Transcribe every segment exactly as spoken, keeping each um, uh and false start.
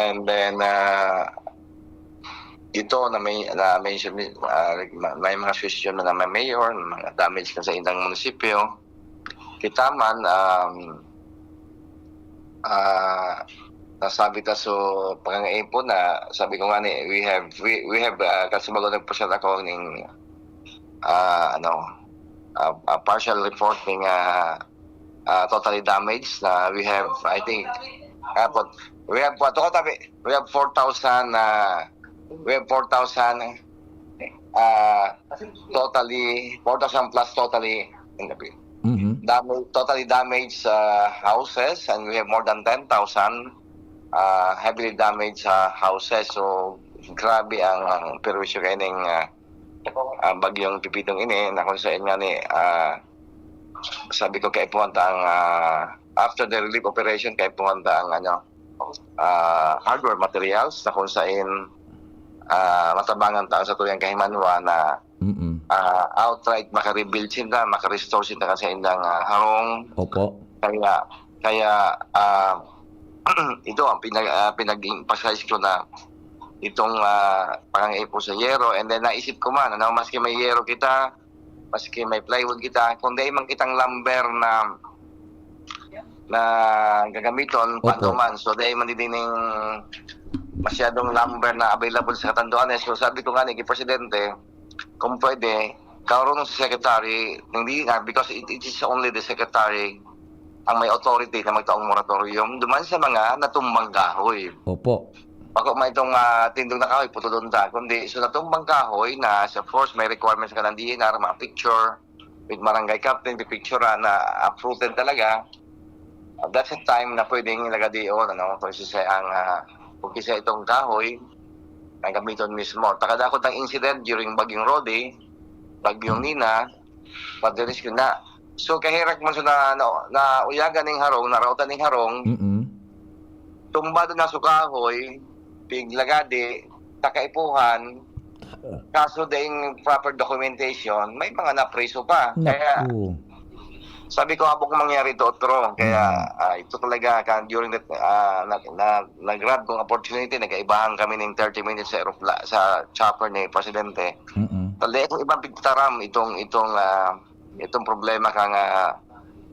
And then, ah, ito na may, na-mention, ah, may mga suggestion na may mayor, mga damage kan sa indang munisipyo. Kita man, um, ah, nasabi ta so pangangaipon na sabi ko nga ni, we have, we, we have, ah, kasi bago nagpusyat ako ning, ah, ano, ah, ah, partial report ning, ah, ah, totally damaged na we have, I think, ah, but we have, what, tabi, we have four thousand, ah, we have four thousand, ah, totally, four thousand plus totally in the Mhm. damage, totally damaged, ah, houses, and we have more than ten thousand, ah, heavily damaged, ah, houses. So, grabe ang, ang perwisyo kaining, ah, ah, bagyong Pipitong ini, na kung saan nga ni, ah, sabi ko, kaipuhan ta ang, ah, after the relief operation, kaipuhan ta ang, ano, ah, hardware materials na kung saan, ah, matabangan ta ang satuyang kahimanwa na, Mm. ah, outright maka-rebuild sinda, maka-restore sinda kan sa indang, ah, harong. Opo. Kaya, kaya, ah, ito ang pinag-, ah, pinag-emphasize ko na itong, ah, pangangaipo sa yero. And then naisip ko man, ano, maski may yero kita, maski may plywood kita, kung dai man kitang lumber na, na gagamiton, Opo. paano man. So, dai man didining masyadong lumber na available sa katanduan. Eh, so, sabi ko nga ni Presidente, kung pwede, karon si Secretary, hindi nga, because it, it is only the Secretary ang may authority na magtaong moratorium duman sa mga natumbang kahoy. Opo. Bako man itong, ah, tindog na kahoy, putulon ta. Kundi, so, natumbang kahoy na, of course, may requirements ka ng D N R, mga picture, with barangay captain, pipicture na uprooted talaga. Ah, that's a time na pwedeng ilagadion, ano, kung isa ang, ah, kung isa itong kahoy, ang gamiton mismo. Takadakot ang incident during Bagyong Rodi, Bagyong Nina, Padre Rescue na. So, kaherak man sa na, na, nauyagan ning harong, naraotan ning harong, Mm. tumbado na sa kahoy, piglagadi, kakaipuhan, kaso daing proper documentation, may mga napriso pa. Kaya, Naku. sabi ko, habang mangyari ito, otro. Kaya, Mm. ah, ito talaga, kan, during that, ah, na, na, nag-grab kong opportunity, nagkaibahan kami ng thirty minutes sa aeropla-, sa chopper ni Presidente. Mm. Tali akong ibang pigtaram itong, itong, ah, itong problema kang, ah,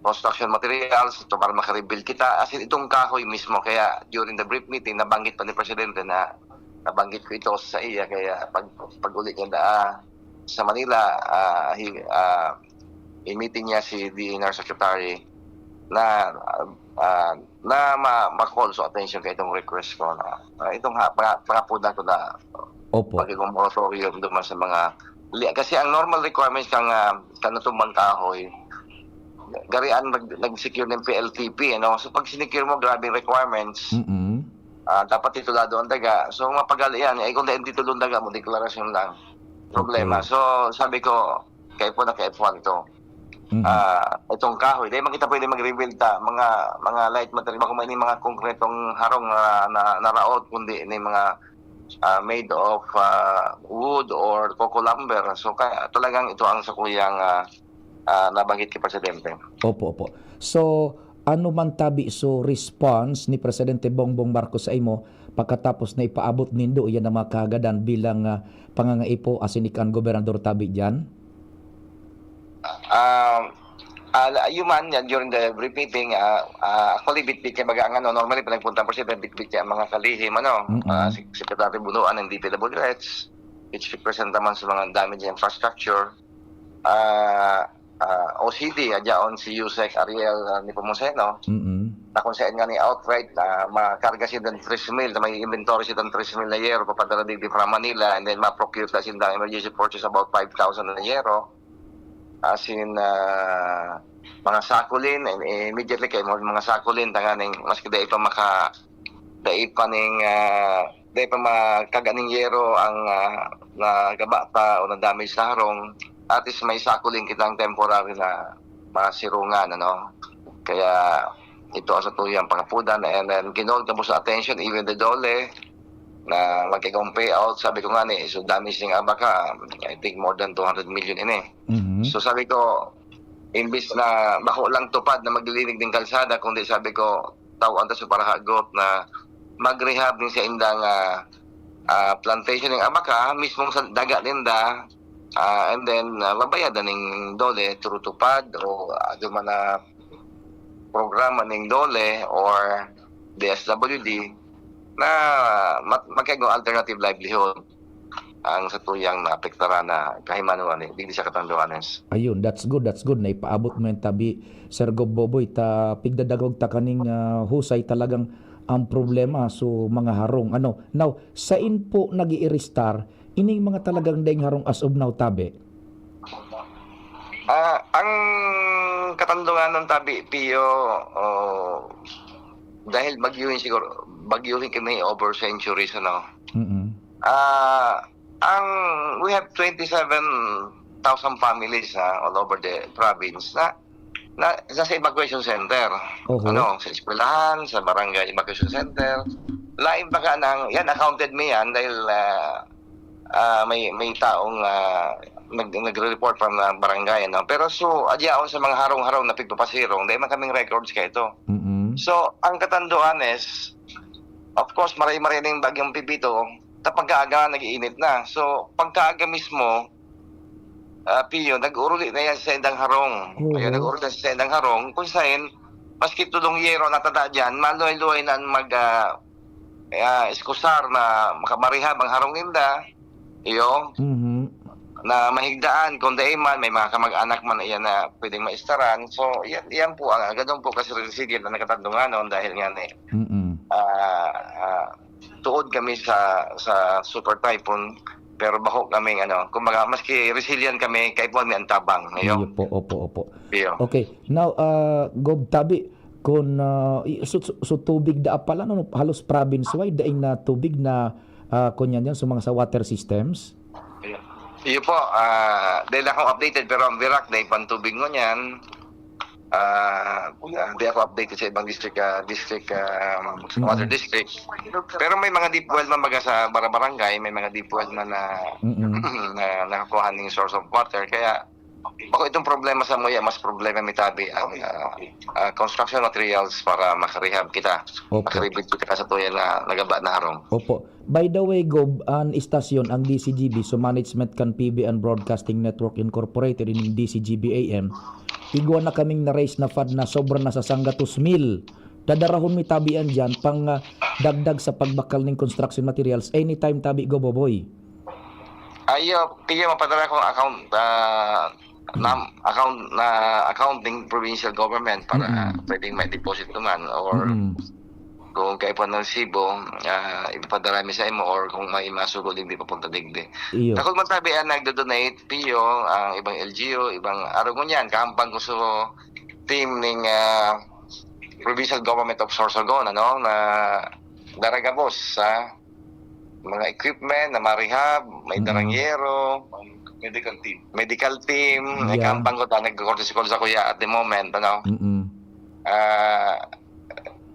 construction materials, ito para makarebuild kita. As in, itong kahoy mismo. Kaya during the brief meeting, nabanggit pa ni Presidente na nabanggit ko ito sa iya. Kaya pag, pag-uli niya na, ah, sa Manila, ah, he, ah, i-meeting niya si D N R Secretary na, ah, na ma, ma-call sa attention kay itong request ko na, ah, itong ha, mga, mga puda ko na Opo. pag moratorium duman sa mga li-, kasi ang normal requirements kang, ah, kang natumbang kahoy, garian nag, nag-secure ng P L T P, ano? So, pag sinecure mo, grabing requirements. Mm. Ah, dapat titulado ang daga. So, mapagal yan. Eh, kung dahil titulo ang daga mo, deklarasyon lang. Problema. Okay. So, sabi ko, kaipo na kaipuhan ito. Mhm. Ah, itong kahoy, dahil man kita pwede mag-rebuild ta, mga, mga light material, kung may mga konkretong harong na, na, naraot, kundi ni mga, ah, made of, ah, wood or coco lumber. So, kaya talagang ito ang sakuyang, ah, ah, nabanggit kay Presidente. Opo, opo. So, ano man tabi so response ni Presidente Bongbong Marcos sa imo pagkatapos na ipaabot nindo iyan ang mga kahagadan bilang, ah, pangangaipo asin ika an gobernador tabi diyan? Ah, ah, la-, yun man, yan, during the brief meeting, ah, ah, actually, bitbit niya, baga, ang ano, normally, pag nagpunta ang presidente, bitbit niya ang mga kalihim, ano, Mm-mm. ah, si Secretary Bunuan ng D P W H, which represent naman sa mga damage infrastructure. Ah, ah, O C D, adyaon si Usec Ariel, ah, Nepomuceno, Mm. na kung saan nga ni outright na makarga siya ng tres mil, na may inventory siya ng tres mil na yero, papadala digdi from Manila, and then ma-procure na siya ng emergency purchase about five thousand na yero. As in, ah, mga sakulin, and immediately kay mga, mga sakulin, tanganing, maski dai pa maka-, dai pa ning, ah, dai pa makaga ning yero ang, ah, nagaba pa o na-damage sa harong, at least may sakulin kitang temporary na mga sirungan, ano. Kaya ito ang satuyang pangapudan, and then, ginol gabos sa attention, even the DOLE, na magkikong payout, sabi ko nga ni, so damage ning abaka, I think more than two hundred million ini. Mhm. So sabi ko, imbis na bako lang tupad na maglinig ng kalsada, kundi sabi ko, tao ang taso para hagot na mag-rehab nin saindang, ah, ah, plantation nin abaka, mismong sa daga ninda, ah, and then, ah, babayadan ning DOLE through TUPAD o, ah, duman na programa ning DOLE or D S W D na mat-, magkaigwa alternative livelihood ang satuyang naapektaran na kahimanuan, eh, digdi sa Catanduanes. Ayun, that's good, that's good. Naipaabot mo yan tabi, Sir Gob Boboy, ta pigdadangog ta kaning, ah, husay talagang ang problema, so mga harong. Ano, now, sain po nag-iiristar ining mga talagang daing harong as of now, tabi? Ah, ang Katandunganon tabi, Pio, oh, dahil bagyuhin siguro, bagyuhin kami over centuries, ano? Mm. Ah, ang, we have twenty-seven thousand families, ah, all over the province na, na nasa evacuation center. Oho. Ano, sa eskwelahan, sa barangay evacuation center. Lain pa ka ng, yan, accounted me yan dahil, ah, ah, may, may taong, ah, nag-, nagre-report from, ah, barangay, ano. Pero so, adyaon sa mga harong-harong na pigpapasirong, dahil man kaming records ka ito. Mm-mm. So, ang Catanduanes, of course, maray-maray na yung bagyong Pepito, ta pagkaaga nag-iinit na. So, pagkaaga mismo, ah, Pio, nag-uruli na yan sa saindang harong. Oo. Ayun, nag-uruli na sa saindang harong. Kung sain, maski tulong yero na tada dyan, maluhay-luhay na ang mag, ah, ah, iskusar na maka-, marehab ang harong ninda. Iyo. Mhm. Na mahigdaan, kung dai man, may mga kamag-anak man iyan na pwedeng maistaran. So, yan, yan po ang, ganun po kasi resilient na nagkatandunganon dahil nga ni, Mm-mm. ah, ah, tuod kami sa, sa Super Typhoon, pero bako kaming ano, kumbaga, maski resilient kami, kaipuhan mi ang tabang, iyo. Iyo po, opo, opo. Iyo. Okay, now, ah, Gob Tabi, kun, ah, i-, so, so, so tubig daa pala, no? Halos province-wide, daing na tubig na, ah, kunyan yan, so mga sa water systems? Iyo. Iyo po, ah, dahil akong updated, pero ang Virac, dahil pantubig ngunyan, ah, ah, di ako updated sa ibang district, ah, district, ah, Mm-mm. water district. Pero may mga deep well man baga sa bara-, barangay, may mga deep well man na, Mm-mm. na nakakuha ning source of water. Kaya, bako itong problema sa muya, mas problema mi tabi ang, ah, ah, construction materials para makarehab kita. Opo. Makarehab kita sa tuya na nagaba na harong. Opo. By the way, Gob, an istasyon, ang D C G B, so management kan P B N Broadcasting Network Incorporated, ining D C G B A M, igwa na kaming na-raise na fund na sobra na sa sanggatos mil. Dadarahon mi tabi an diyan, pang, ah, dagdag sa pagbakal ning construction materials. Anytime tabi, Gob Boboy. Ayo, iyo, mapadala ko account, ah, Mm. nam-, account na, account ning provincial government para Mm. pwedeng ma-deposit naman or Mm. kung kaipuhan ng resibo, ah, ipapadara mi sa imo or kung may masugo digdi papunta digdi. Iyo. Dakul man tabi ang nagdo-donate, Pio, ang ibang L G U, ibang arog ngunyan, kahampang ko sa team ning, ah, Provincial Government of Sorsogon, ano, na dara gabos sa mga equipment na ma-rehab, may Mm. darangyero, medical team. Medical team, may Yeah. kahampang ko ta, nagko-courtesy call sa kuya at the moment, ano. Mm-mm. Ah,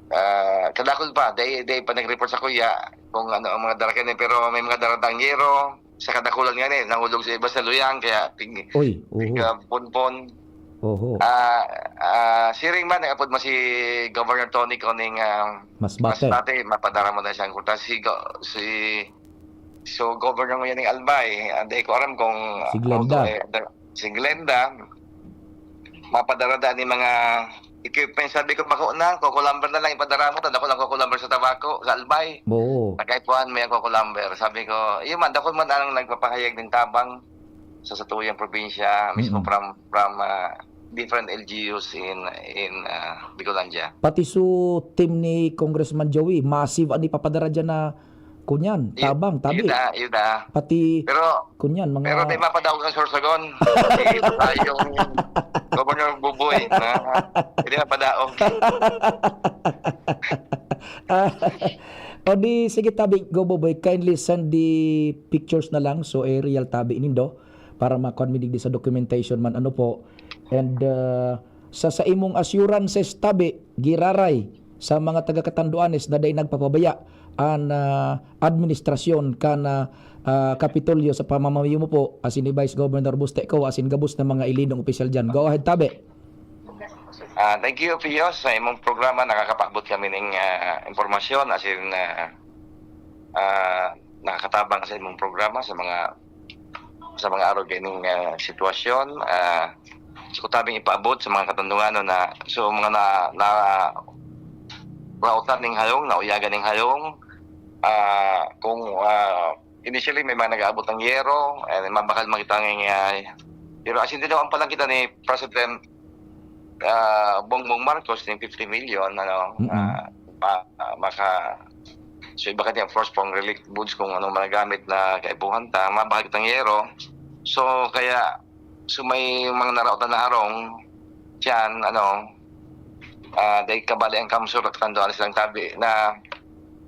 ah, kadakul pa, day, day pa nag-report sa kuya kung ano ang mga dara kani, pero may mga dara dangyero, sa kadakulan nga ni, nahulog sa iba sa luyang, kaya pig-, Uy, oho. pig-, ah, punpon. Oho. Ah, ah, siring man, nag-apod mo si Governor Tony Coning, ah, Masbate. Masbate, mapadara mo na siyang kwarta. Si Go-, si, so, Governor mo yan ng Albay, hindi ko alam kung Si Glenda. ano to, eh, Si Glenda, mapadara daa ni mga equipment. Sabi ko, "Bako na, Coco Lumber na lang ipadara mo, ta dakul ang Coco Lumber sa Tabaco, sa Albay." Oo. Nagkaipuhan may Coco Lumber." Sabi ko, "Iyo man, dakul man ang nagpapahayag nin tabang sa satuyang probinsya, mismo Mm. from, from, ah, different L G Us in, in, ah, Bicolandia. Pati su team ni Congressman Joey, massive an ipapadara diyan na kunyan, I-, tabang, tabi. Iyo na, iyo na. Pati Pero, kunyan, mga pero di mapadaog ang Sorsogon. Sige, tayong Governor Buboy na hindi mapadaog. Ah, o di, sige, tabi, Go Buboy, kindly send the pictures na lang. So, aerial tabi nindo para makuha mi digdi sa documentation man, ano po. And, ah, sa, sa imong assurances, tabi, giraray sa mga taga Catanduanes na dai nagpapabaya an, ah, administrasyon kan, ah, ah, Kapitolyo sa pamamayo mo po, asin ni Vice Governor Buste ko, asin gabos na mga ilinong opisyal diyan. Go ahead, tabi. Ah, thank you, Pio, sa imong programa. Nakakapaabot kami ning, ah, impormasyon, as in, ah, ah, nakakatabang sa imong programa, sa mga, sa mga arog ining, ah, sitwasyon. Ah, gusto ko tabing ipaabot sa mga katandunganon na, so, mga na, na, raotan ning hayong, nauyagan ning hayong. Ah, kung, ah, initially, may mga nag-aabot ng yero, and mabakal man kita ng, ah, pero as in, tinawan pa lang kita ni President, ah, Bongbong Marcos, ng fifty million, ano, Mm-mm. ah, pa, ah, maka, so, iba ka niya, of course, pang relief goods, kung anong magagamit na kaipuhan ta, mabakal kitang yero. So, kaya, so, may mga naraotan na arong, siyan, ano, ah, dahil kabali ang kamsur at kandoan silang tabi na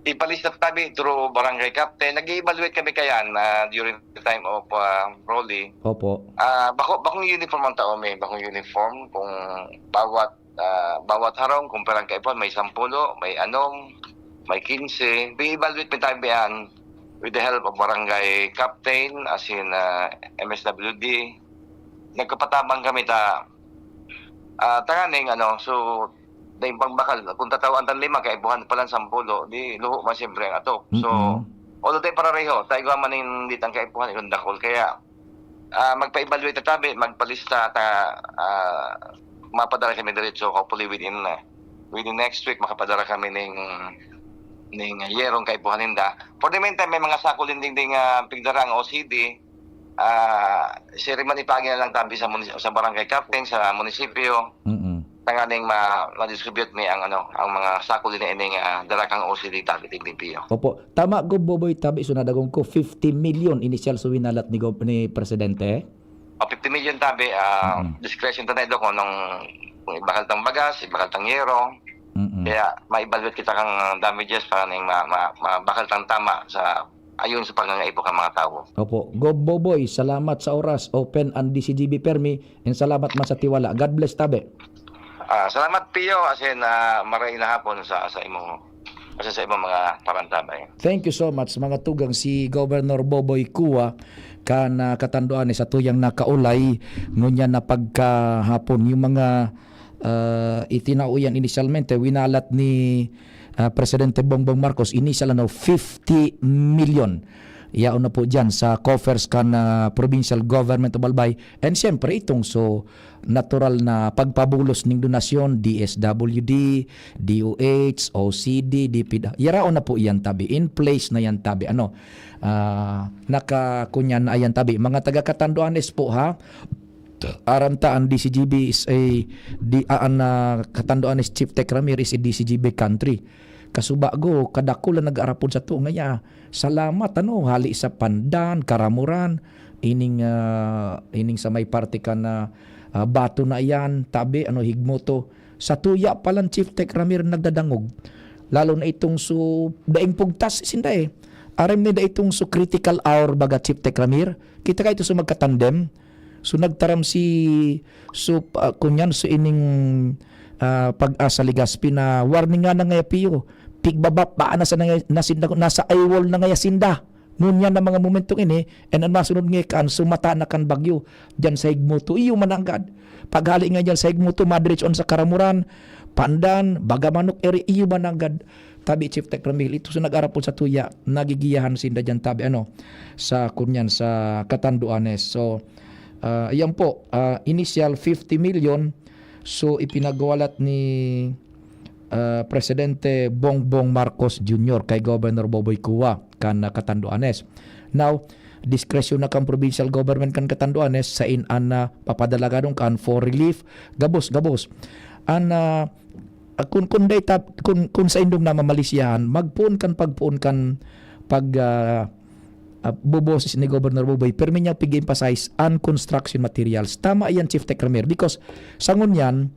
ipalista tabi through barangay captain. Nag-evaluate kami kayan, ah, during the time of, ah, Rolly. Opo. Ah, bako-, bakong uniform ang tao, may bakong uniform. Kung bawat, ah, bawat harong, kung perang kaipuhan, may sampulo, may anom, may kinse. May evaluate mi tabi yan with the help of barangay captain, as in, ah, M S W D. Nagkapatabang kami ta, ah, tanganing ano, so, dahil pagbakal, kung tatawan tan lima, kaipuhan pa lang sampulo, di luho man siyempre ang atok. So, Mm-mm. although tayo parareho, tayo man ning ditang kaipuhan, yung dakol. Kaya, ah, magpa-evaluate na tabi, magpalista ta, ah, mapadala kami diretso, hopefully within, ah, within next week, makapadala kami ning, ning yerong kaipuhan ninda. For the meantime, may mga sakol din ding, ah, pigdara ang O C D. Ah, siri man ipagi na lang tabi sa munis-, sa barangay captain, sa munisipyo. Mm-mm. Tanganing ma-, ma-distribute mi ang, ano, ang mga sakol din ining, ah, dara kang O C D tabi tigdi Pio. Opo. Tama, Gob Boboy, tabi, so nadagong ko, fifty million initial so winalat ni Gob-, ni Presidente? O, fifty million tabi, ah, Mm. discretion ta na ito kung anong, kung ibakal tang bagas, ibakal tang yero. Mm-mm. Kaya, ma-evaluate kita kang damages para ning ma-, ma-, mabakal tang tama sa, ayon sa pangangaipo kang mga tawo. Opo. Gob Boboy, salamat sa oras. Open ang D C G B permi, and salamat man sa tiwala. God bless tabi. Ah, salamat, Pio, as in, ah, maray na hapon sa, sa imo, as in, sa imong mga parantabay. Thank you so much, mga tugang. Si Governor Boboy Cua, kan, ah, Catanduanes, sa tuyang nakaulay, ngunyan na pagkahapon. Yung mga, ah, itinao yan inisyalmente, winalat ni, ah, Presidente Bongbong Marcos, initial, ano, fifty million. Yaon na po dyan sa coffers kan, ah, Provincial Government of Albay. And siyempre, itong so natural na pagpabulos ning donasyon, D S W D, D O H, O C D, DepEd. Yaraon na po yan tabi. In place na yan tabi. Ano, ah, nakakunyan na yan tabi. Mga taga Catanduanes po, ha? Aram ta, ang D C G B is a, di, ah, ang, ah, Catanduanes Chief Tech Ramir is a D C G B country. Kasubago, kadakul ang nag-aarapod sa tunga niya. Salamat, ano, hali sa Pandan, Caramoran, ining, ah, ining sa may parte kan, ah, Bato na yan, tabi, ano, Higmoto. Sa tuya pa lang, Chief Tech Ramir, nagdadangog. Lalo na itong so, daing pugtas, sinda eh. Aram ni da itong so critical hour, baga, Chief Tech Ramir. Kita ka ito sa magkatandem. So, nagtaram si, so, ah, kunyan, so ining, ah, Pag-asa Legazpi na warning nga na ngaya, Pio. Pigbaba pa na sa nangay-, na sinda, nasa eyewall na ngaya sinda. Ngunyan na mga momentong ini, and ang masunod nga kan, sumata na kan bagyo, dyan sa Higmoto, iyo mananggad. Paghali nga dyan sa Higmoto, madiretso on sa Caramoran, Pandan, Bagamanok, eri, iyo mananggad. Tabi, Chief Tech Ramil, ito sa nag-arapod sa tuya, nagigiyahan sinda dyan, tabi, ano, sa, kunyan, sa Catanduanes. So, ah, yan po, ah, initial fifty million, so, ipinagwalat ni, ah, Presidente Bongbong Marcos Junior kay Governor Boboy Cua kan, ah, Catanduanes. Now, diskresyon na kan provincial government kan Catanduanes, sain an, ah, papadalagadon kan for relief, gabos, gabos. An, ah, ah, kun, kun dai ta, kun, kun sa indong namamalisyahan, magpoon kan pagpoon kan pag, ah, ah, boboses ni Governor Boboy, pero may niya pig-emphasize an construction materials. Tama yan, Chief Tech Ramir, because sa ngunyan,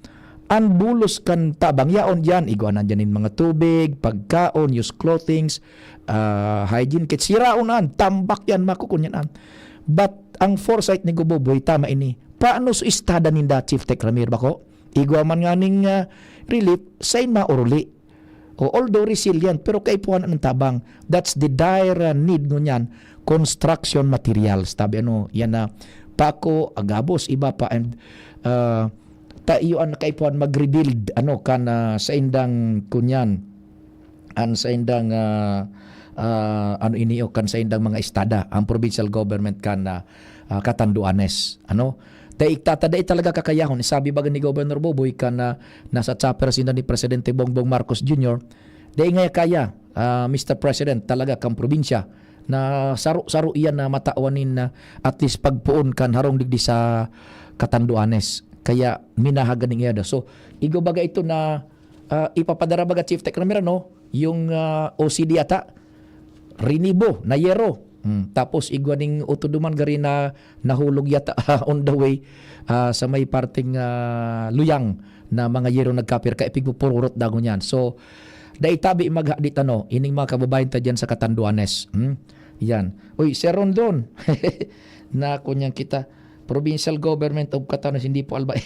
an bulos kan tabang yaon yan, igwanan dyan nin mga tubig, pagkaon, used clothings, ah, hygiene kits, siraon an, tambak yan, makukunyan an. But ang foresight ni Goboboy, tama ini. Paano sa istada ninda, Chief Tech Ramir, bako? Igwa man nga ning, ah, relief, sain mauruli. O, although resilient, pero kaipuhan ang tabang. That's the dire, ah, need ngunyan. Construction materials. Tabi ano, yan na pako, agabos, iba pa, and, ah, ta iyo an kaipuhan mag-rebuild, ano, kan, ah, saindang kunyan, an saindang, ah, ah, ano ini, o, kan saindang mga estada, ang provincial government kan, ah, ah, Catanduanes, ano. Dai, ta-, ta-, dai talaga kakayahon. Sabi baga ni Governor Boboy kan, ah, nasa chopper sinda ni Presidente Bongbong Marcos Junior, "Dai ngaya kaya, ah, Mister President, talaga kan probinsya na saro-saro iyan na matawan nin, ah, at least pagpoon kan harong digdi sa Catanduanes." Kaya minahagan nin iyada. So, igwa baga ito na, ah, ipapadara baga, Chief Tech Ramir, ano, yung, ah, O C D ata, rinibo na yero. Hmm, tapos igwa ning uto duman gari na nahulog yata on the way, ah, sa may parteng, ah, Luyang na mga yero nagkapir ka ipigpupururot dagon yan. So, dai tabi maghadit ano, ining mga kababayan ta diyan sa Catanduanes. Hmm? Yan. Uy, Sir Rondon. Na kunyan kita. Provincial Government of Catanduanes, hindi po alba.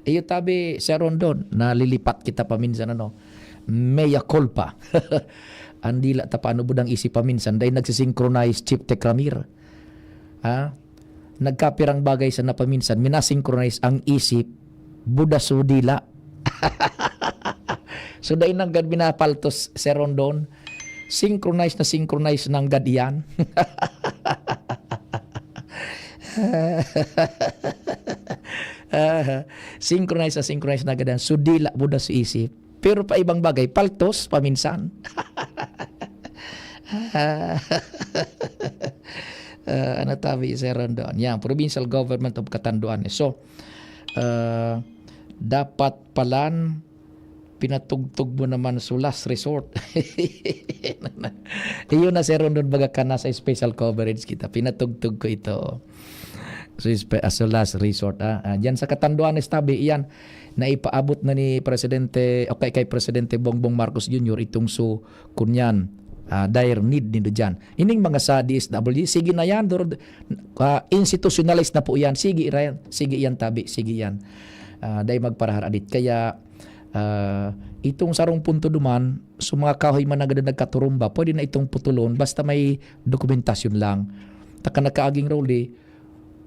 Iyo tabi, Sir Rondon, nalilipat kita paminsan, ano. Mea culpa. Ang dila ta paano budang isip paminsan, dahil nagsisynchronize, Chief Tech Ramir. Ha? Nagkapirang bagay sa napaminsan, minasynchronize ang isip, buda sa dila. So, dai nanggad minapaltos, Sir Rondon. Synchronize na synchronize nanggad iyan. Ah, synchronize na synchronize nanggad iyan. So, dila, buda sa isip. Pero pa ibang bagay, paltos paminsan. Ah, ano tabi, Sir Rondon? Yan, Provincial Government of Catanduanes. So, ah, dapat palan pinatugtog mo naman sa last resort. Iyon na, Sir Rondon, baga ka nasa special coverage kita. Pinatugtog ko ito. So, ispe-, ah, sa last resort, ah. Ah, diyan sa Catanduanes tabi, iyan, naipaabot na ni Presidente, o kay, kay Presidente Bongbong Marcos Junior itong su-, kunyan, ah, dire need nindo diyan. Ining mga sa D S W, sige na yan, dur-, ah, institutionalized na po yan. Sige, Ryan. Sige yan, tabi. Sige yan. Ah, dai magparaharadit. Kaya, ah, itong sarong punto duman, so mga kahoy man na gada nagkaturumba, pwede na itong putulon, basta may dokumentasyon lang. Taka nakaaging Rolly,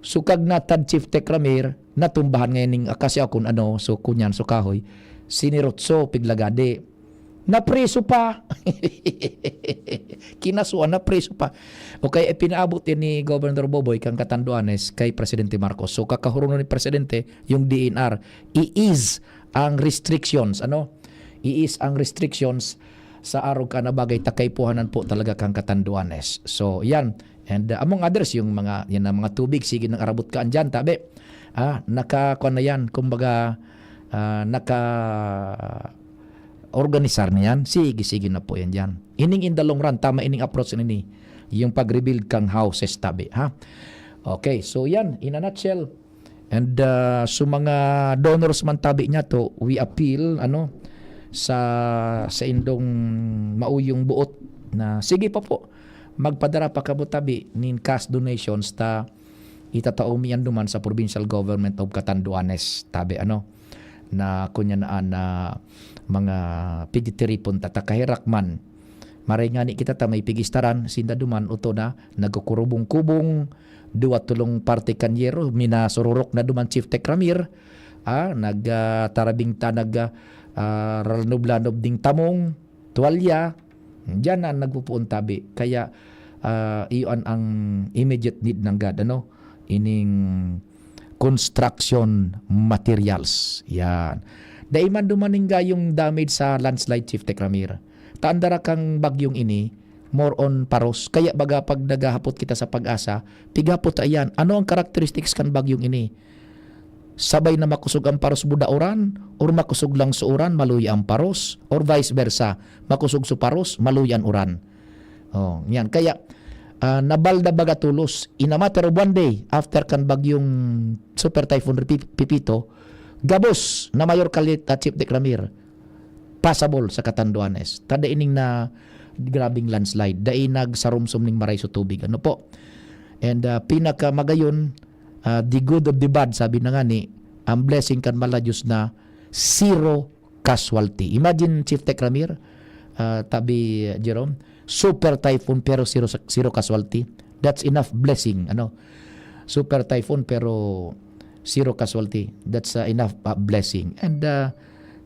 sukag natad Chief Tech Ramir, natumbahan ngayon ning akasya kun ano, so kunyan, so kahoy, sinirotso, piglagadi. Napriso pa. Kinasuan, napriso pa. O kaya ipinaabot yan ni Governor Boboy kan Catanduanes kay Presidente Marcos. So, kakahurunon ni Presidente yung D N R. I-ease ang restrictions, ano? I-ease ang restrictions sa arog ka na bagay, takaipuhanan po talaga kang Catanduanes. So, yan. And, uh, among others, yung mga, yan ang mga tubig, sige nang arabot ka andyan, tabi. Ah, naka, kuwan na yan, kumbaga, ah, naka, organisar na yan. Sige, sige na po yan dyan. Ining in the long run, tama ining approach na ini. Yung pag-rebuild kang houses, tabi, ha? Okay, so yan, in a nutshell. And, uh, so mga donors man tabi niya to, we appeal, ano, sa, sa indong mauyong buot na, sige pa po, magpadara pa kamo tabi nin cash donations ta itatao mi yan duman sa Provincial Government of Catanduanes, tabi, ano, na kunya na, na mga pigtitiripon ta, ta kaherak man. Maray ngani kita ta may pigistaran, sinda duman, oto na, nagkukurubong-kubong, duwa tolong parte kan yero, minasururok na duman Chief Tech Ramir, ah, nag, ah, tarabing ta, nag, ah, ah, ralanob-lanob ding tamong, tuwalya, diyan na nagpupuon tabi. Kaya, ah, iyon ang immediate need nanggad, ano, ining construction materials. Yan. Dai man duman ning gayong damage sa landslide, Chief Tech Ramir. Ta an dara kang bagyong ini, more on paros. Kaya baga pag naghahapot kita sa PAGASA, pighapot ta iyan, ano ang characteristics kan bagyong ini? Sabay na makusog ang paros buda uran, or makusog lang sa uran, maluya ang paros, or vice versa, makusog sa paros, maluya ang uran. Oh, yan. Kaya, ah, nabalda baga tolos. In a matter of one day, after kan bagyong Super Typhoon Repi-, Pepito, gabos na Mayor Kalit at Chief Tech Ramir, passable sa Catanduanes. Ta dai ining na grabing landslide, dai nagsarumsom ning maray sa tubig. Ano po? And, ah, pinakamagayon, ah, the good of the bad, sabi na nga ni, ang blessing kan mala Diyos na zero casualty. Imagine, Chief Tech Ramir, ah, tabi, Jerome, super typhoon pero zero, zero casualty. That's enough blessing, ano? Super typhoon pero Zero casualty. That's uh, enough uh, blessing. And uh,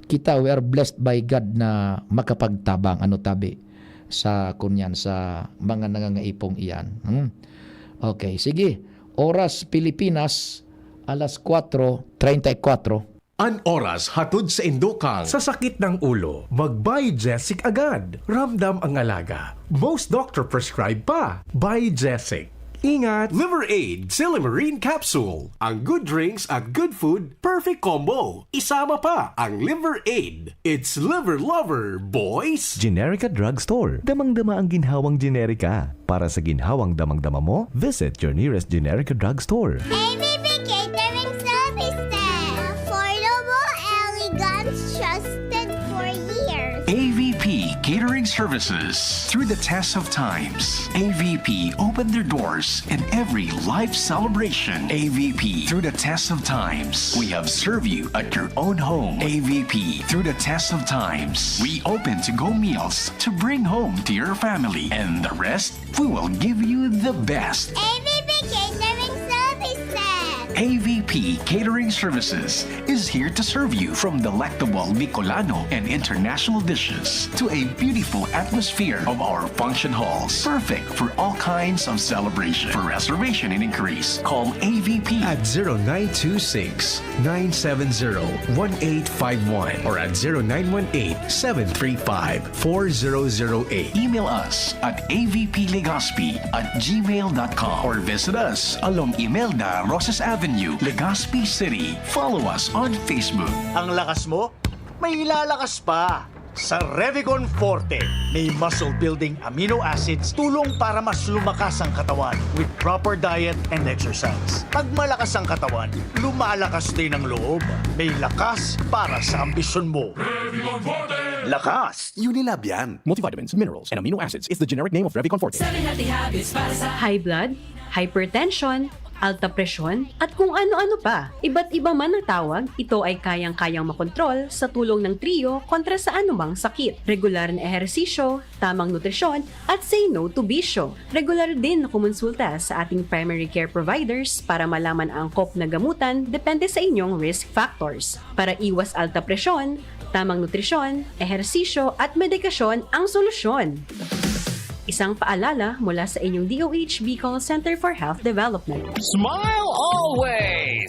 kita, we are blessed by God na makapagtabang, ano tabi, sa kunyan, sa mga nangangaipong iyan. Hmm? Okay, sige. Oras Pilipinas, alas kwatro treinta y cuatro. An oras hatod sa indokang. Sa sakit ng ulo, mag-Biogesic agad. Ramdam ang alaga. Most doctor prescribe pa. Biogesic. Ingat! Liver Aid, Silymarin Capsule. Ang good drinks at good food, perfect combo. Isama pa ang Liver Aid. It's Liver Lover, boys! Generica Drugstore. Damang-dama ang ginhawang Generica. Para sa ginhawang damang-dama mo, visit your nearest Generica Drugstore. A V P Catering Services. Affordable, elegant, trusted for years. A V P Catering Services. Through the test of times, A V P opened their doors in every life celebration. A V P, through the test of times, we have served you at your own home. A V P, through the test of times, we open to-go meals to bring home to your family. And the rest, we will give you the best. A V P Catering Services. A V P Catering Services is here to serve you, from delectable Bicolano and international dishes to a beautiful atmosphere of our function halls, perfect for all kinds of celebration. For reservation and inquiries, call A V P at zero nine two six, nine seven zero, one eight five one or at zero nine one eight, seven three five, four zero zero eight. Email us at A V P Legazpi at gmail dot com or visit us along Imelda Rosas Avenue, Legazpi City. Follow us on Facebook. Ang lakas mo, may ilalakas pa. Sa Revicon Forte, may muscle building amino acids, tulong para mas lumakas ang katawan with proper diet and exercise. Pag malakas ang katawan, lumalakas din ang loob. May lakas para sa ambisyon mo. Lakas, Unilab yan. Multivitamins, minerals, and amino acids is the generic name of Revicon Forte. Seven healthy habits para sa High blood, hypertension, alta presyon, at kung ano-ano pa. Iba't iba man ang tawag, ito ay kayang-kayang makontrol sa tulong ng Trio kontra sa anumang sakit. Regular na ehersisyo, tamang nutrisyon, at say no to bisyo. Regular din na kumonsulta sa ating primary care providers para malaman ang angkop na gamutan depende sa inyong risk factors. Para iwas alta presyon, tamang nutrisyon, ehersisyo, at medikasyon ang solusyon. Isang paalala mula sa inyong D O H Bicol Center for Health Development. Smile always!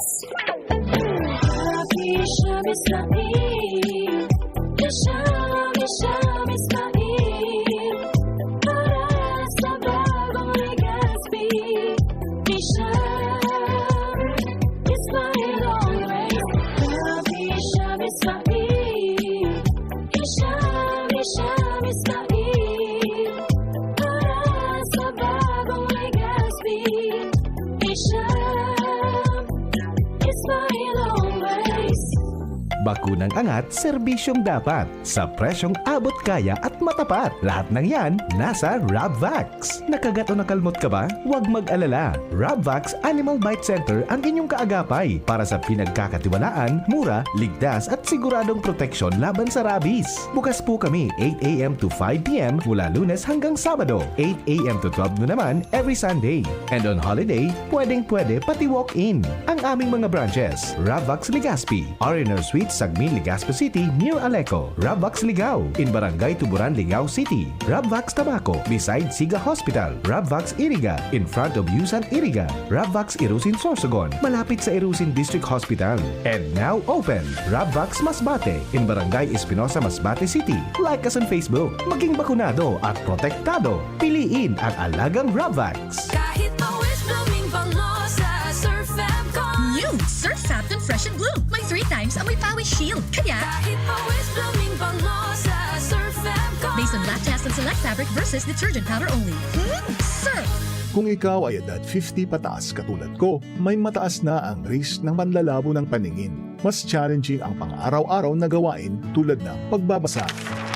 Bakunang angat, serbisyong dapat. Sa presyong abot kaya at matapat. Lahat ng yan, nasa Rabvax. Nakagat o nakalmot ka ba? Huwag mag-alala. Rabvax Animal Bite Center ang inyong kaagapay para sa pinagkakatiwalaan, mura, ligtas at siguradong proteksyon laban sa rabies. Bukas po kami eight a.m. to five p.m. mula Lunes hanggang Sabado, eight a.m. to twelve noon naman every Sunday. And on holiday, pwedeng-pwede pati walk-in. Ang aming mga branches, Rabvax Legazpi, R and R Suite, Sagmin, Legazpi City, near Aleco, Rabvax Ligao, in Barangay Tuburan, Ligao City, Rabvax Tabaco, beside Siga Hospital, Rabvax Iriga, in front of Yusan Iriga, Rabvax Irusin Sorsogon, malapit sa Irusin District Hospital. And now open, Rabvax Masbate, in Barangay Espinosa, Masbate City. Like us on Facebook. Maging bakunado at protektado. Piliin ang alagang Rabvax. Kahit pawis blooming bango sa Surf Fab Con. New Surf Fab Con Fresh and Bloom. May three times amoy pawis shield. Kaya kahit pawis blooming bango sa Surf Fab Con. Based on lab test and select fabric versus detergent powder only. Hmm? Surf! Kung ikaw ay edad fifty pataas katulad ko, may mataas na ang risk ng panlalabo ng paningin. Mas challenging ang pang-araw-araw na gawain tulad ng pagbabasa,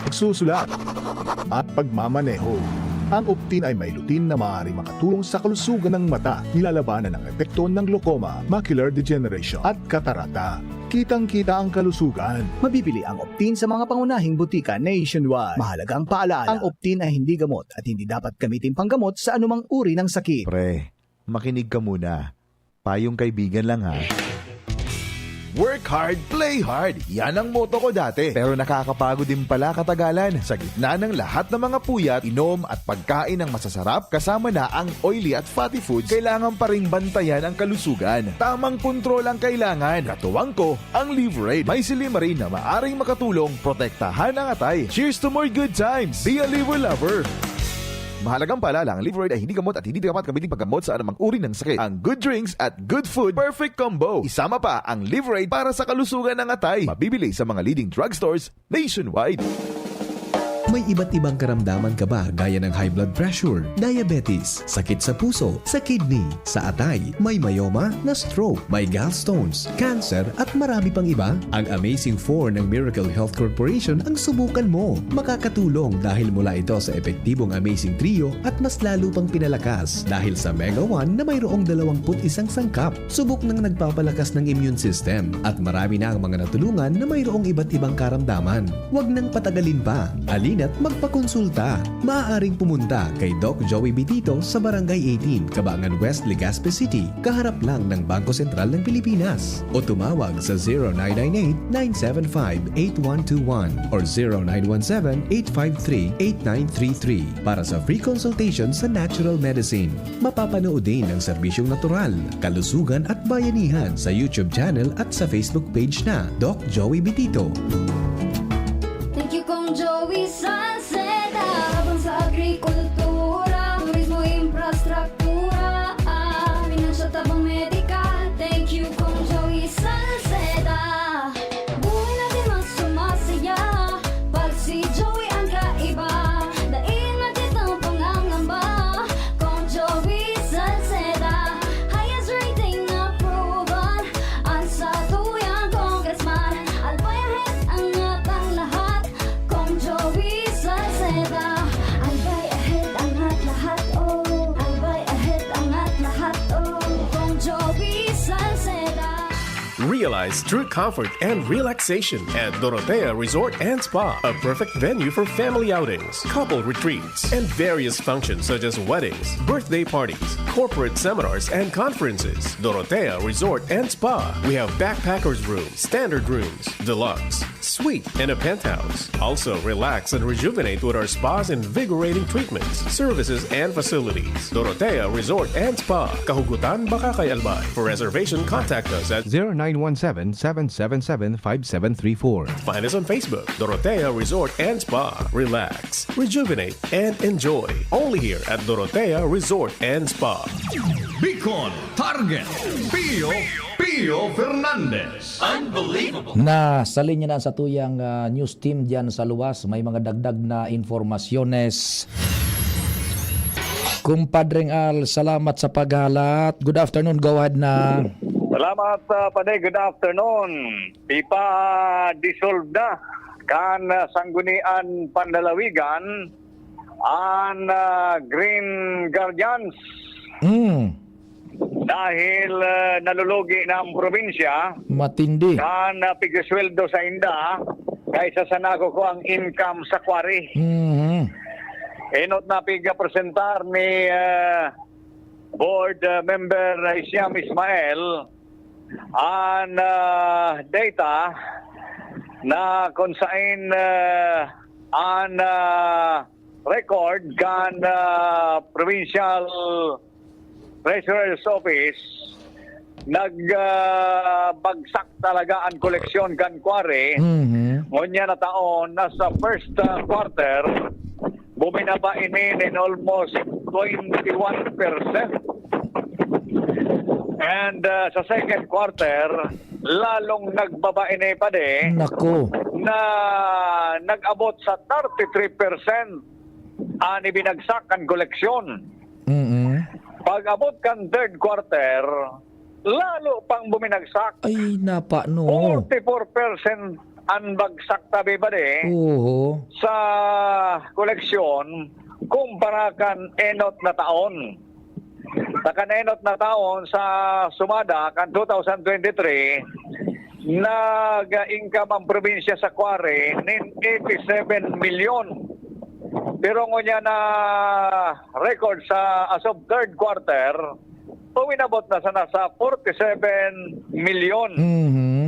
pagsusulat, at pagmamaneho. Ang Optin ay may lutein na maaaring makatulong sa kalusugan ng mata, nilalabanan ang epekto ng glaucoma, macular degeneration, at katarata. Kitang-kita ang kalusugan. Mabibili ang Optin sa mga pangunahing butika nationwide. Mahalagang paalaala, ang Optin ay hindi gamot at hindi dapat gamitin panggamot sa anumang uri ng sakit. Pre, makinig ka muna. Payong kaibigan lang, ha. Work hard, play hard. Yan ang motto ko dati. Pero nakakapagod din pala katagalan. Sa gitna ng lahat ng mga puyat, inom at pagkain ng masasarap, kasama na ang oily at fatty foods, kailangan pa ring bantayan ang kalusugan. Tamang kontrol ang kailangan. Katuwang ko, ang Liverade. May silymarin na maaring makatulong protektahan ang atay. Cheers to more good times! Be a Liver Lover! Mahalagang paalala, ang Liverade ay hindi gamot at hindi dapat gamitin paggamot sa anumang uri ng sakit. Ang good drinks at good food, perfect combo. Isama pa ang Liverade para sa kalusugan ng atay. Mabibili sa mga leading drugstores nationwide. May iba't ibang karamdaman ka ba, gaya ng high blood pressure, diabetes, sakit sa puso, sa kidney, sa atay, may myoma, na-stroke, may gallstones, cancer, at marami pang iba? Ang Amazing Four ng Miracle Health Corporation ang subukan mo. Makakatulong dahil mula ito sa epektibong Amazing Trio at mas lalo pang pinalakas dahil sa Mega One na mayroong dalawampu't isang sangkap. Subok ng nagpapalakas ng immune system at marami na ang mga natulungan na mayroong iba't ibang karamdaman. Huwag nang patagalin pa. Halina't magpakonsulta. Maaaring pumunta kay Doc Joey Bitito sa Barangay eighteen, Cabangan West, Legazpi City, kaharap lang ng Bangko Sentral ng Pilipinas. O tumawag sa zero nine nine eight, nine seven five, eight one two one or zero nine one seven, eight five three, eight nine three three para sa free consultation sa natural medicine. Mapapanood din ang serbisyong natural, kalusugan at bayanihan sa YouTube channel at sa Facebook page na Doc Joey Bitito. Thank you, Kong Joey Salceda. Habang sa agrikultura, turismo, infrastruktura, ah, pinansyal, tabang medikal. Thank you, Kong Joey Salceda. Buhay natin mas sumasaya pag si Joey ang kaiba. Dai na kitang pangangamba, Kong Joey Salceda. Highest rating na proven, ang satuyang congressman. Albay ahead angat ang lahat, Kong Joey Salceda. Albay ahead angat lahat, oh. Albay ahead angat lahat, oh. Kong Joey Salceda. Realize true comfort and relaxation at Dorotea Resort and Spa, a perfect venue for family outings, couple retreats, and various functions such as weddings, birthday parties, corporate seminars, and conferences. Dorotea Resort and Spa. We have backpackers room, standard rooms, deluxe, suite, and a penthouse. Also, relax and rejuvenate with our spa's invigorating treatments, services, and facilities. Dorotea Resort and Spa, Kahugutan, Bacacay, Albay. For reservation, contact us at zero nine one seven, seven seven seven, five seven three four. Find us on Facebook, Dorotea Resort and Spa. Relax, rejuvenate, and enjoy. Only here at Dorotea Resort and Spa. Bicol Target, Pio, Pio Fernandez. Unbelievable. Na sa linya na sa tuyang, ah, news team diyan sa luwas, may mga dagdag na informasyones. Kumpadreng Al, salamat sa paghalat. Good afternoon, go ahead na. Salamat, ah, Pade. Good afternoon. Ipa-dissolve na kan, ah, Sangguniang Panlalawigan an, ah, Green Guardians. Mm. Dahil, ah, nalulugi na ang probinsya. Matindi. Kan, ah, pigsweldo sa inda kaysa sa nakukuha ang income sa quarry. Mhm. Enot na pigpresentar ni, ah, board, ah, member Siam Ismael an, ah, data na kung sain, ah, an, ah, record kan, ah, Provincial Treasurer's Office, nag, ah, bagsak talaga an koleksyon kan quarry. Mhm. Ngunyan na taon, na sa first, ah, quarter, buminaba ini nin almost twenty-one percent. And, ah, sa second quarter, lalong nagbaba ini, Pade. Naku. Na nag-abot sa thirty-three percent an ibinagsak kan koleksyon. Mm-mm. Pag-abot kan third quarter, lalo pang buminagsak. Ay, napa, no? Forty-four percent an bagsak, tabi ba di? Oo. Sa koleksyon, kumpara kan enot na taon. Sa kan enot na taon, sa sumada, kan two thousand twenty-three, nag-income ang probinsya sa quarry nin eighty-seven milyon. Pero ngunyan na record sa, as of third quarter, uminabot na sana sa forty-seven milyon. Mhm.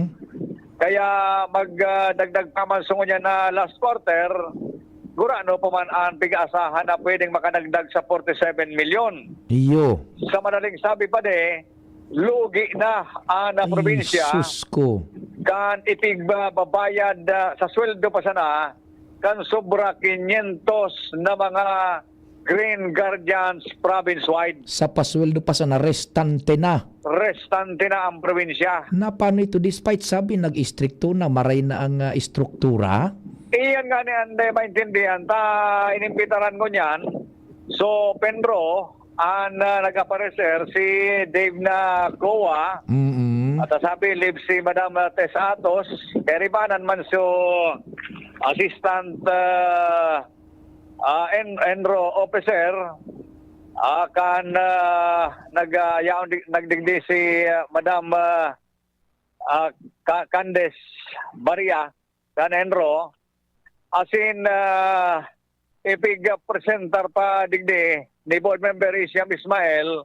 Kaya mag, ah, dagdag pa man sa ngunyan na last quarter, gurano pa man ang pig-aasahan na pwedeng makadagdag sa forty-seven milyon. Iyo. Sa madaling sabi pa di, lugi na ang, ah, probinsya Jesus ko. Kan ipigbabayad, ah, sa sweldo pa sana, kan sobra quinientos na mga Green Guardians province-wide. Sa pasweldo pa sana, restante na. Restante na ang probinsya. Na paano ito? Despite sabi, nag-istrikto na, maray na ang, ah, istruktura? Iyan nga ni Anday maintindihan. Ta, inimbitaran ko niyan. So, Penro, ang, ah, nag-aparecer, si Dave na Coa. Mm-mm. At sabi, live si Madam, ah, Tess Atos. Kaya ribanan man so assistant, ah, ah, en-, enro officer, ah, kan, ah, nag, ah, yaon di-, nagdigdi si, ah, Madam, ah, ah, Ca-, Candes Baria, kan enro, asin, ah, ipig-presentar pa digdi ni Board Member Isiam Ismael,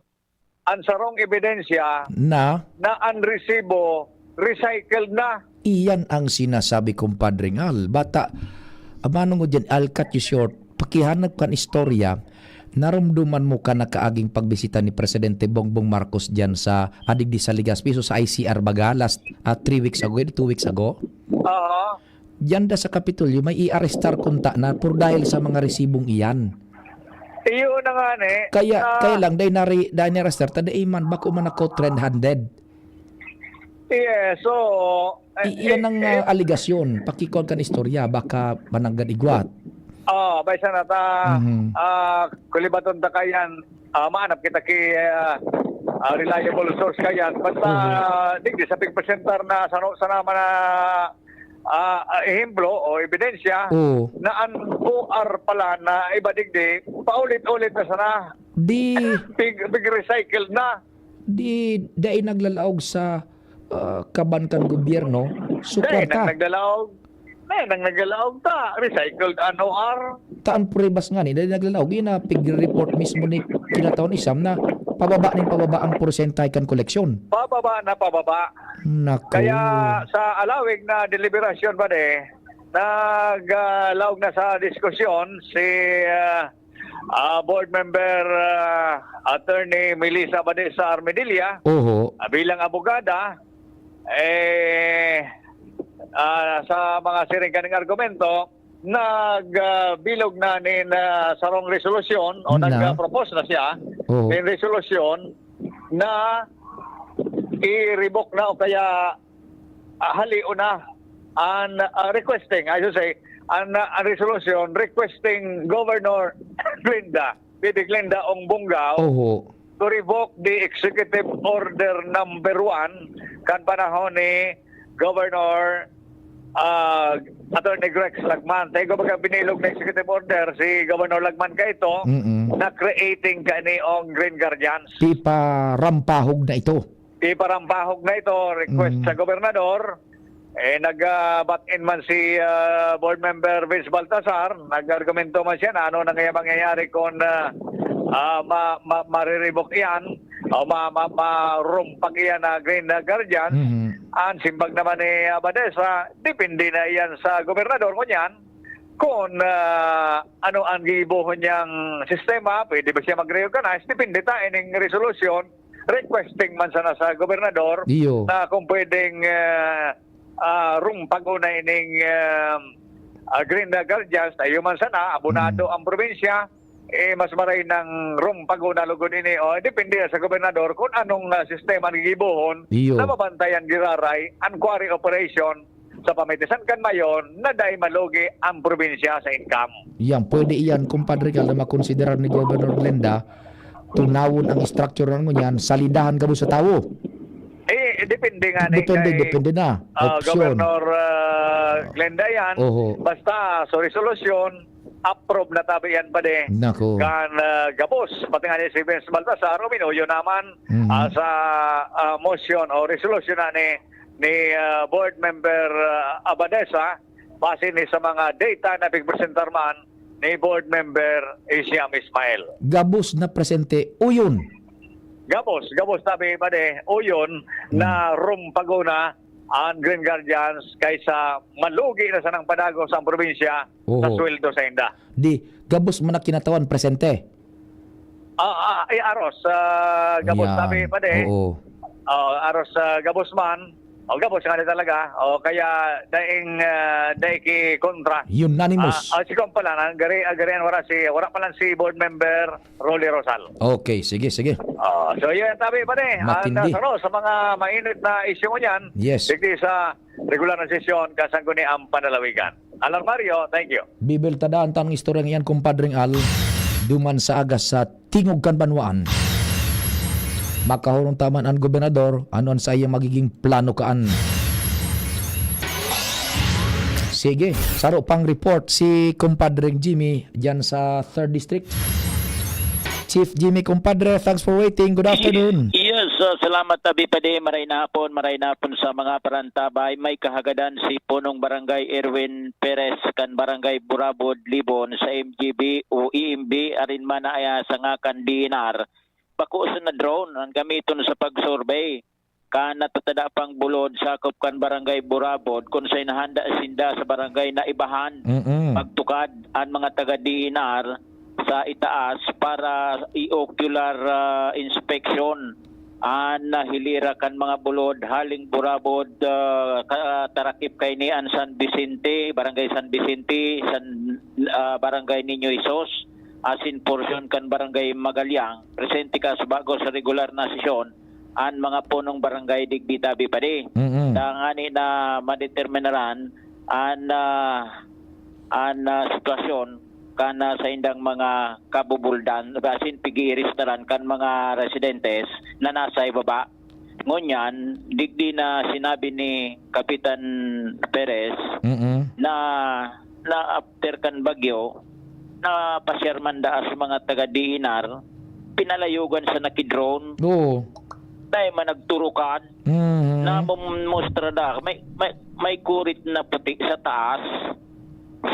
ang sarong ebidensya Na? na ang resibo recycled na. Iyan ang sinasabi, Compadre Ngal. Bata, manongod yan, I'll cut you short. Pakihanap kan istorya, narumduman mo ka na kaaging pagbisita ni Presidente Bongbong Marcos diyan sa, adigdi sa Legazpi, so sa I C R baga, last, ah, three weeks ago, two weeks ago? Oo. Diyan da sa Kapitolyo, may i-arestar kunta na por dahil sa mga resibong iyan. Iyo na nga ni. Kaya, Ah. kaya lang, dahil nari-, dahil ni-arrestar, ta dai man, bako man ako trend handed. Yes, so, I-, iyan ang, eh, ah, aligasyon. Pakikon kan istorya, baka mananggad igwat. Ah, bay sana ta, Mhm. ah, kulibaton ta kayan, ah, maanap kita ki, ah, ah, reliable source kayan. Basta, Mhm. digdi sa pigpresentar na sano, sana man na, ah, ah, ehemplo o ebidensya Oo. na ang O R pala na iba digdi, paulit-ulit na sana. Di Pig-, pig-recycle na. Di, dai naglalaog sa, ah, kaban kan gobyerno, so Dai kwarta. nang naglalaog. Dai nang naglalaog ta. Recycled ang O R. Ta ang pruebas ngani, dai naglalaog. Yun na, pig-report mismo ni kinatao ni Sam na pababa ning pababa ang porsyentahe kan koleksyon. Pababa na pababa. Nako. Kaya sa alawig na deliberasyon ba de, nag, ah, laog na sa diskusyon si, ah, ah, Board Member, ah, Attorney Melissa Badesa Armedilla, Oho. ah, bilang abogada, eh, ah, sa mga siring kaning argumento, nag, ah, bilog na nin, ah, sarong resolusyon o Na? nag, ah, propose na siya Oho. nin resolusyon na i-revoke na o kaya, ah, halion na an, ah, requesting, I should say, an, ah, an resolution requesting Governor Glenda, Bibi Glenda Ong Bongao, Oho. to revoke the executive order number one kan panahon ni Governor, ah, Attorney Grex Lagman. Tayo baga binilog na executive order si Governor Lagman kaito Mm-mm. na creating kani ong Green Guardians. Ti parampahog na ito. Ti parampahog na ito, request Mm. sa gobernador. Eh, nag, ah, bat-in man si, ah, Board Member Vince Baltasar, nag-argumento man siya na ano na kaya mangyayari kung, ah, ah, ma-, ma-, mariribok iyan o ma-, ma-, marumpag iyan na Green Guardians. Mhm. Ang simbag naman ni Abadesa, depende na iyan sa gobernador ngunyan kung, ah, ano ang gigibohon niyang sistema, pwede ba siya mag-reorganize? Depende ta ining resolution requesting man sana sa gobernador Iyo. na kung pwedeng, ah, ah, rumpag una ining, ah, ah, Green Guardians, tayo man sana, abonado Mm. ang probinsya, eh, mas maray nang rumpag una lugod ini. O, depende sa gobernador kung anong, ah, sistema ang gigibohon Iyo. na mabantayan giraray ang quarry operation sa pamitisan kan Mayon na dai malugi ang probinsya sa income. Yan, pwede iyan, Compadre Gal, na makonsiderar ni Governor Glenda, tunawon ang structure na ngunyan, salidahan gabos sa tawo. Eh, depende nga ni Depende, kay, depende na. ah, Opsyon. Governor, ah, Glenda yan. Oho. Basta, so resolution, approve na tabi yan pa din. Nako. Kan, ah, gabos, pati nga ni si Vince Baltasar, uminuyo naman, Mhm. ah, sa, ah, motion o resolution na ni, ni, ah, Board Member, ah, Abadesa, base ni sa mga data na pigpresentar man ni Board Member Isiam Ismail. Gabos na presente, uyon. Gabos, gabos tabi, padi, uyon na rumpagona an Green Guardians kaysa malugi na sanang padagos ang probinsya sa sweldo sainda. Di, gabos man na kinatawan, presente. Ah, ah, eh, aros, ah, gabos tabi, padi. Oo. Ah, aros, ah, gabos man. O, gabos nga na talaga. O, kaya daing, ah, dai ki kontra. Unanimous. Ah, ah, si Kom pala, na, gari, ah, gari yan, wala si, wala pa lang si board member Rolly Rosal. Okay, sige, sige. Ah, so, yun, tabi, padi. Matindi. At, ah, sa, sa mga mainit na isyu ngunyan, yes, digdi sa regular na sesyon, kasangguni ang panalawigan. Alarmario, thank you. Bibeltadaan ta ang istoryang iyan, kumpadring Al, duman sa agas sa tingog kan banwaan. Makahurong ta man an gobernador, ano an saiyang magiging plano kaan. Sige, saro pang report si kumpadring Jimmy diyan sa third District. Chief Jimmy, kumpadre, thanks for waiting. Good afternoon. Yes, uh, salamat, Abi Padi. Maray na hapon, maray na hapon sa mga parantabay. May kahagadan si Punong Barangay Erwin Perez kan Barangay Burabod, Libon, sa M G B o E M B, arin man na aya sa ngakan D N R. Bako sana drone ang gamiton sa pag-survey. Kan natatada pang bulod sakop kan Barangay Burabod, kun saen handa sinda sa barangay na ibahan, mm, magtukad an mga taga D N R sa itaas para i-ocular, ah, inspection an, ah, hilera kan mga bulod haling Burabod, ah, ka-, tarakip kaini an San Vicente, Barangay San Vicente, San, ah, Barangay Niño Jesus, asin porsyon kan Barangay Magalyang. Presente ka sa bago sa regular na sesyon an mga punong barangay digdi tabi padi. Mm-mm. Tangani na madeterminaran an, ah, an, ah, sitwasyon kan, ah, saindang mga kabubuldan, asin pig-iiristaran kan mga residentes na nasa ibaba. Ngunyan, digdi na sinabi ni Kapitan Perez, mm-mm, na, na after kan bagyo, napasyar man daa sa mga taga D N R, pinalayogan sa naki-drone. Oo. Dai man nagturukan, mhm, na mumustra da. May, may, may kurit na puti sa taas.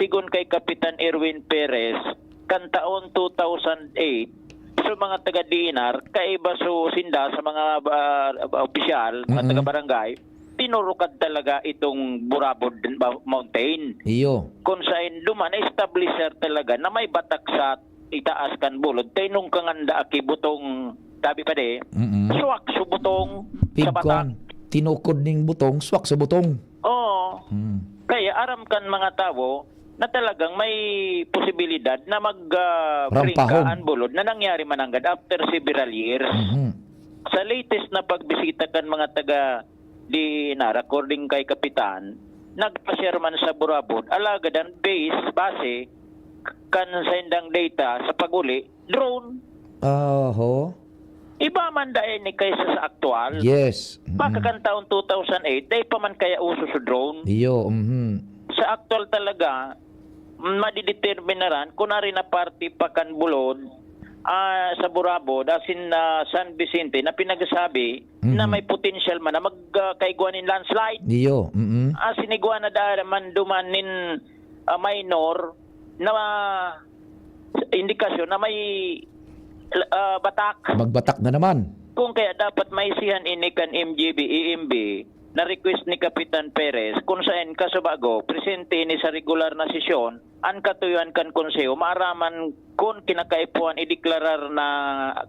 Sigon kay Kapitan Erwin Perez, kan taon two thousand eight, so mga taga D N R, kaiba so sinda sa mga, ah, opisyal, mga, mm-mm, taga-barangay, tinurukad talaga itong Burabod Mountain. Iyo. Kung saan duman, na-establisher talaga na may batak sa itaas kan bulod. Tainong kanganda aki butong, tabi pa di, mm-mm, swak so butong sa batak. Pigkuan, tinukod ning butong, swak sa butong. Oo. Hmm. Kaya aram kan mga tawo na talagang may posibilidad na mag, ah, rampahon, bringka an bulod na nangyari mananggad after several years. Mhm. Sa latest na pagbisita kan mga taga D N R, according kay Kapitan, nagpa-share man sa Burabod, alagad an base, base, kan saindang data sa pag-uli, drone. Oho. Iba man dai ni kaysa sa aktual. Yes. Mm-mm. Baka kan taon two thousand eight, dai pa man kaya uso sa drone. Iyo, mhm. Sa aktual talaga, madideterminaran kun ari na parte pa kan bulod, ah, sa Burabod, asin, ah, San Vicente, na pinagsasabi na, mhm, may potential man na mag, ah, kaigwa nin landslide. Iyo, mm-mm. Asin igwa na dara man duman nin, ah, minor na indikasyon na may, ah, batak. Magbatak na naman. Kung kaya dapat maisihan ini kan M G B, E M B, na request ni Kapitan Perez, kung saen kasubago, presente ini sa regular na sesyon, an katuyohan kan Konseho, maaraman kun kinakaipuhan ideklarar na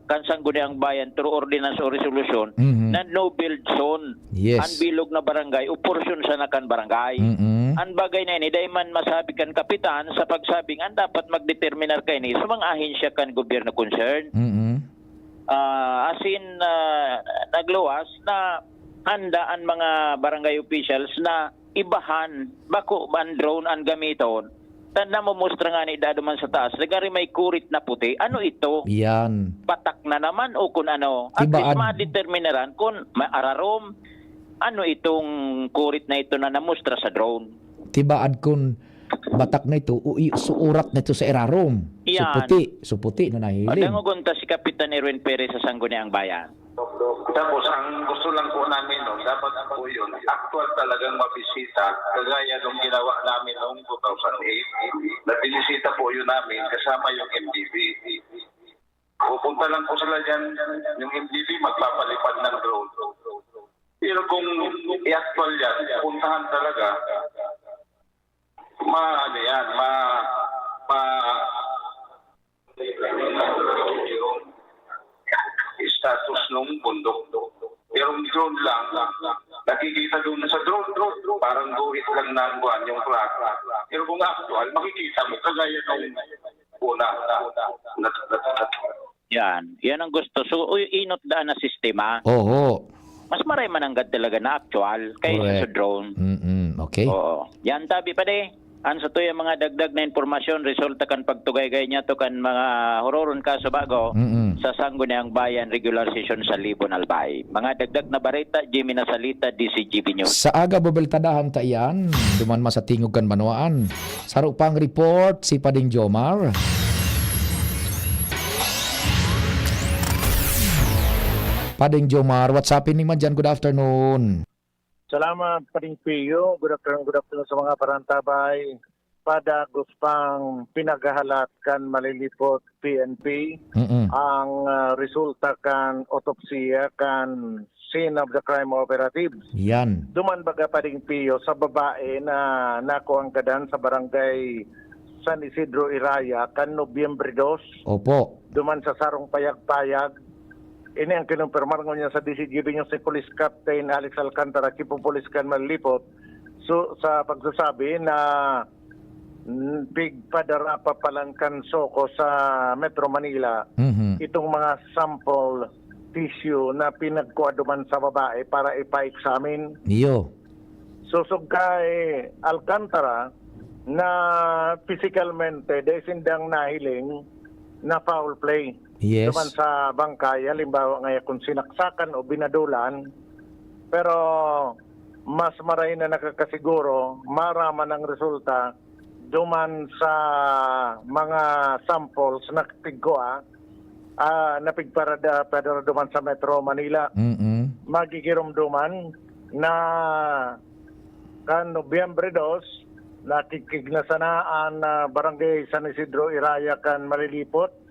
kan Sangguniang Bayan through ordinance o resolusyon, mhm, na no-build zone, yes, an bilog na barangay o porsyon sana kan barangay. Mm-mm. An bagay na ini, dai man masabi kan Kapitan sa pagsabing an dapat magdeterminar kaini sa mga ahensya kan gobyerno concern. Mm-mm. Ah, asin, ah, nagluwas na handa an mga barangay officials na ibahan, bako man drone an gamiton. Ta namumustra ngani dado man sa taas, nagari may kurit na puti. Ano ito? Yan. Batak na naman o kun ano? At least madeterminaran kun may ararom. Ano itong kurit na ito na namustra sa drone? Tibaad kun batak na ito o i-, suurat na ito sa irarom. Yan. So puti, so puti na nahiling. Dangogon ta si Kapitan Erwin Perez sa Sangguniang Bayan. Tapos, ang gusto lang po namin, no, dapat po yun, actual talagang mabisita, kagaya nung ginawa namin noong two thousand eight, na binisita po yun namin kasama yung M D B. Opo, Palang ko sila dyan, yung M D B magpapalipad ng drone. Pero kung i-actual yan, puntahan talaga, ma-, ano yan, ma-, ma-, status ng bundok. Pero yung drone lang, nakikita doon sa drone, drone, drone, parang guhit lang na ang buwan yung flag. Pero kung actual, makikita mo, kagaya nung una. Yan. Yan ang gusto. So, uy, inot daan na sistema. Oho. Mas maray mananggad talaga na actual kaysa Correct. sa drone. Mm-mm. Okay. Oo. Yan, tabi pa de. An sa tuya mga dagdag na impormasyon, resulta kan pagtugaygay niya to kan mga hororon kaso bago Mm-mm. sa Sangguniang Bayan regular session sa Libon, Albay. Mga dagdag na bareta, Jimmy Nasalita, D C G B News. Sa aga, bubeltadahan ta iyan. Duman man sa tingog kan banwaan. Saro pang report, si Pading Jomar. Pading Jomar, what's happening man dyan? Good afternoon. Salamat, Pading Pio. Good afternoon, good afternoon sa mga parantabay. Padagos pang pinaghahalat kan Malilipot P N P Mm-mm. ang, ah, resulta kan otopsiya kan scene of the crime operatives. Yan. Duman baga, Pading Pio, sa babae na nakuanggadan sa barangay San Isidro Iraya kan Nobyembre dos. Opo. Duman sa sarong payag-payag, ini ang kinumpirmar ngunyan sa D C G B News ni Police Captain Alex Alcantara, Chief of Police kan Malilipot, so, sa pagsasabi na, mm, pigpadara pa palan kan SOCO sa Metro Manila Mhm. itong mga sample tissue na pinagkuha duman sa babae para ipa-examine. Iyo. Sosog kay Alcantara na fisikalmente, dai sindang nahiling na foul play. Yes. Duman sa bangkay, halimbawa ngaya kung sinaksakan o binadulan, pero mas maray na nakakasiguro, maraman ang resulta duman sa mga samples na pigkuha, ah, na pigparada, padara duman sa Metro Manila. Mm-mm. Magigiromdoman na kan Nobyembre dos, nakikig na sana an, ah, Barangay San Isidro Iraya kan Malilipot,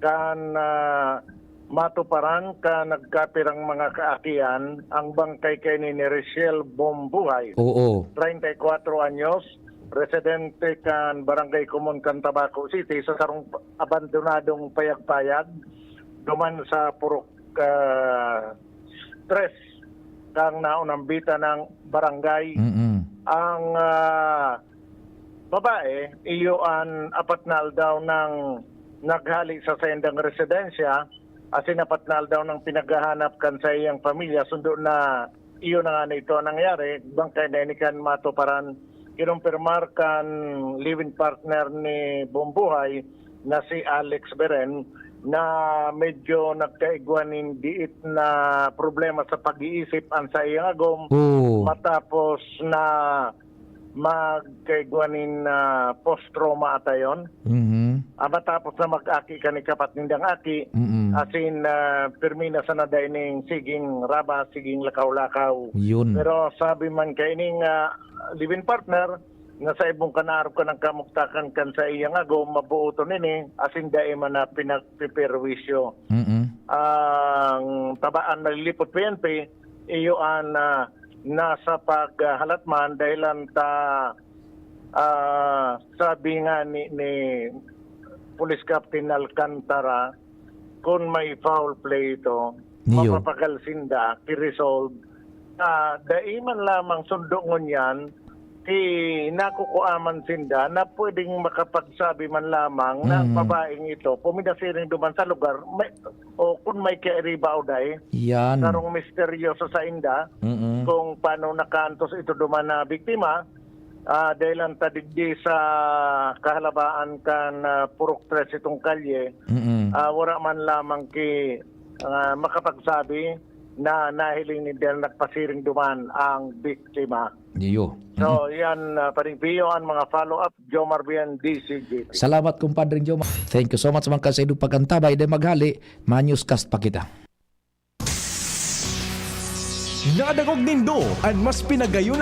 kan, ah, matuparan kan nagkapirang mga kaakian ang bangkay kaini ni Rachel Bombuhay, Oo. treinta y cuatro anyos, residente kan Barangay Comon kan Tabaco City, sa sarong abandonadong payag-payag duman sa Purok, ah, tres, kang naunang bita ng barangay. Mm-mm. Ang, ah, babae, iyo an apat na aldaw nang naghali sa saindang residensya, asin apat na aldaw nang pinaghahanap kan saiyang pamilya, sundo na iyo na nga na ito ang nangyari, bangkay na ini kan matuparan. Kinumpirmar kan live-in partner ni Bombuhay na si Alex Beren na medyo nagkaigwa nin diit na problema sa pag-iisip an saiyang agom Oo. matapos na magkaigwa nin, ah, post-trauma ata yon. Mhm. Ah, matapos na mag-aki kan ikapat nindang aki, Mm-mm. asin, ah, pirmi na sana dai ning siging rabas, siging lakaw-lakaw. Yun. Pero sabi man kaining, ah, live-in partner, na sa ibong kanarog ka ng kamuktakan kan sa iyang agom, mabuoton ini, asin dai man na pinagpiperwisyo. Mm-mm. Ang Tabaan Malilipot P N P, iyo an, ah, nasa paghahalat man, dahilan ta, ah, sabi nga ni, ni Police Captain Alcantara, kun may foul play ito, Niyo. mapapagal sinda, ki-resolve. Ah, dai man lamang sundo ngunyan, ki-, nakukuaman sinda na pwedeng makapagsabi man lamang na Mm. babaeng ito, puminasiring duman sa lugar, may, o kun may kairiba o dai, Yan. karong misteryoso sa inda, Mm-mm. kung paano nakaantos ito duman na biktima, ah, dahil ang tadigdi sa kahalabaan kan, ah, Purok Tres itong kalye, Mm-mm. ah, wala man lamang ki-, ah, makapagsabi na nahiling ninda na nagpasiring duman ang biktima. Iyo. So, Mm-mm. yan, ah, Paring Pio, ang mga follow-up, Jomar Bian, D C G T. Salamat, Compadre Jomar. Thank you so much, mga kasaido, pag-antabay. Dai maghali, ma-newscast pa kita. Nadangog nindo an mas pinagayon na